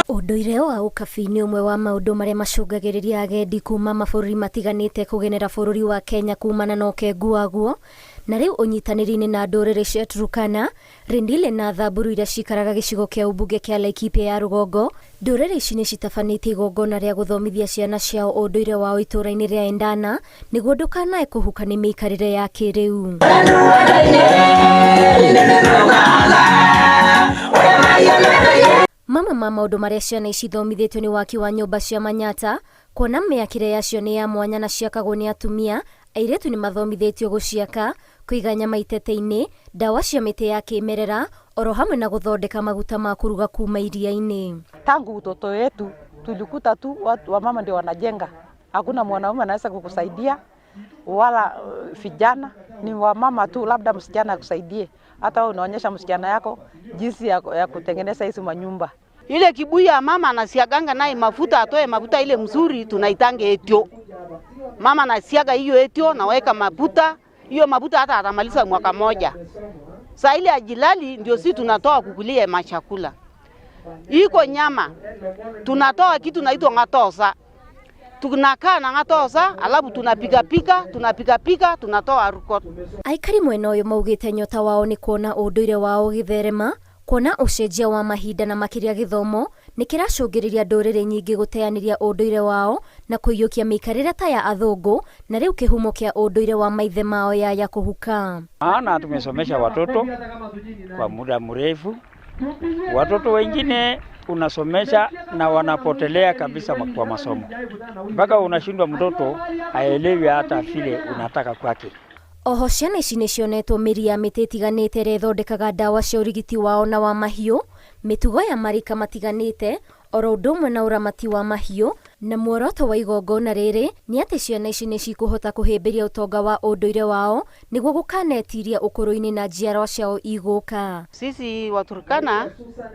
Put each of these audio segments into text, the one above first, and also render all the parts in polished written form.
Ũndũire wa ũkabi nĩ ũmwe wa maũndũ marĩa macũngagĩrĩria agendi kuma mabũrũri matiganĩte kũgenera bũrũri wa Kenya kumana na ũkengu waguo. Na rĩu ũnyitanĩri-inĩ na ndũrĩrĩ cia Turkana, Rendille na Thamburu iria cikaraga gĩcigo kĩa ũmbunge kĩa Laikipia ya rũgongo, ndũrĩrĩ ici nĩ citabanĩtie igongona rĩa gũthomithia ciana ciao ũndũire wao itũũra-inĩ rĩa Endana nĩguo ndũkanae kũhuka nĩ mĩikarĩre ya kĩrĩu. Mamwe ma maũndũ marĩa ciana ici ithomithĩtio nĩ waki wa nyũmba cia manyata, kuona mĩakĩre yacio nĩ ya mwanya na ciakagwo nĩ atumia, airĩtu nĩ mathomithĩtio gũciaka, kũiga nyama itete-inĩ, ndawa cia mĩtĩ ya kĩmerera, oro hamwe na gũthondeka maguta ma kũruga kuma iria-inĩ. Tangu utoto wetu tulikuta tu watu wamama ndio wanajenga, hakuna mwanaume anaweza kukusaidia wala vijana ni wamama tu, labda msichana akusaidie. Hata wewe unaonyesha msichana yako jinsi ya kutengeneza hizi manyumba. Ile kibuyu ya mama anasiaganga naye mafuta, atoe mafuta ile mzuri, tunaitange etio. Mama anasiaga hiyo etio, naweka mafuta hiyo mafuta, hata atamaliza mwaka moja. Saa ile ajilali ndio si tunatoa kukulia machakula. Iko nyama tunatoa kitu naitwa ng'atosa, tunakaa na ng'atosa, alafu tunapika pika tunapika pika tunatoa rukot. Aikari mwena ũyũ maugĩte nyota wao nĩ kuona ũndũire wao ũgĩtherema, kuona ũcenjia wa mahinda na makĩria gĩthomo nĩ kĩracũngĩrĩria ndũrĩrĩ nyingĩ gũteanĩria ũndũire wao na kũiyũkia mĩikarĩre ta ya athũngũ na rĩu kĩhumo kĩa ũndũire wa maithe mao yaya kũhuka. Maana tumesomesha watoto kwa muda mrefu. Watoto wengine unasomesha na wanapotelea kabisa kwa masomo, mpaka unashindwa mtoto aelewi hata vile unataka kwake. Oho ciana ici nĩ cionetwo mĩri ya mĩtĩ ĩtiganĩte ĩrĩa ĩthondekaga ndawa cia ũrigiti wao na wa mahiũ, mĩtugo ya marika matiganĩte, oro ũndũ ũmwe na ũramati wa mahiũ, na muoroto wa igongona rĩrĩ nĩ atĩ ciana ici nĩ cikũhota kũhĩmbĩria ũtonga wa ũndũire wao nĩguo gũkanetiria ũkũrũ-inĩ na njiarwa ciao igũka. Sisi Waturkana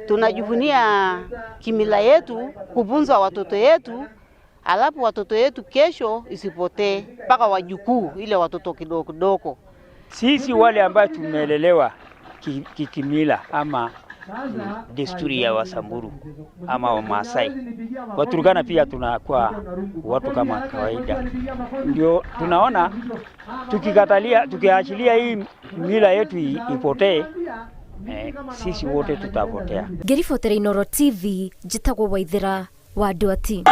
tunajivunia kimila yetu, kufunza watoto yetu, alafu watoto yetu kesho isipotee mpaka wajukuu, ile watoto kidogo kidogo. Sisi wale ambayo tumelelewa kikimila ama desturi ya Wasamburu ama Wamasai, Waturkana pia tunakuwa watu kama kawaida. Ndio tunaona tukikatalia, tukiachilia hii mila yetu ipotee, sisi wote tutapotea. Ngĩribotera Inooro TV, njĩtagwo Waithera wa Ndwati.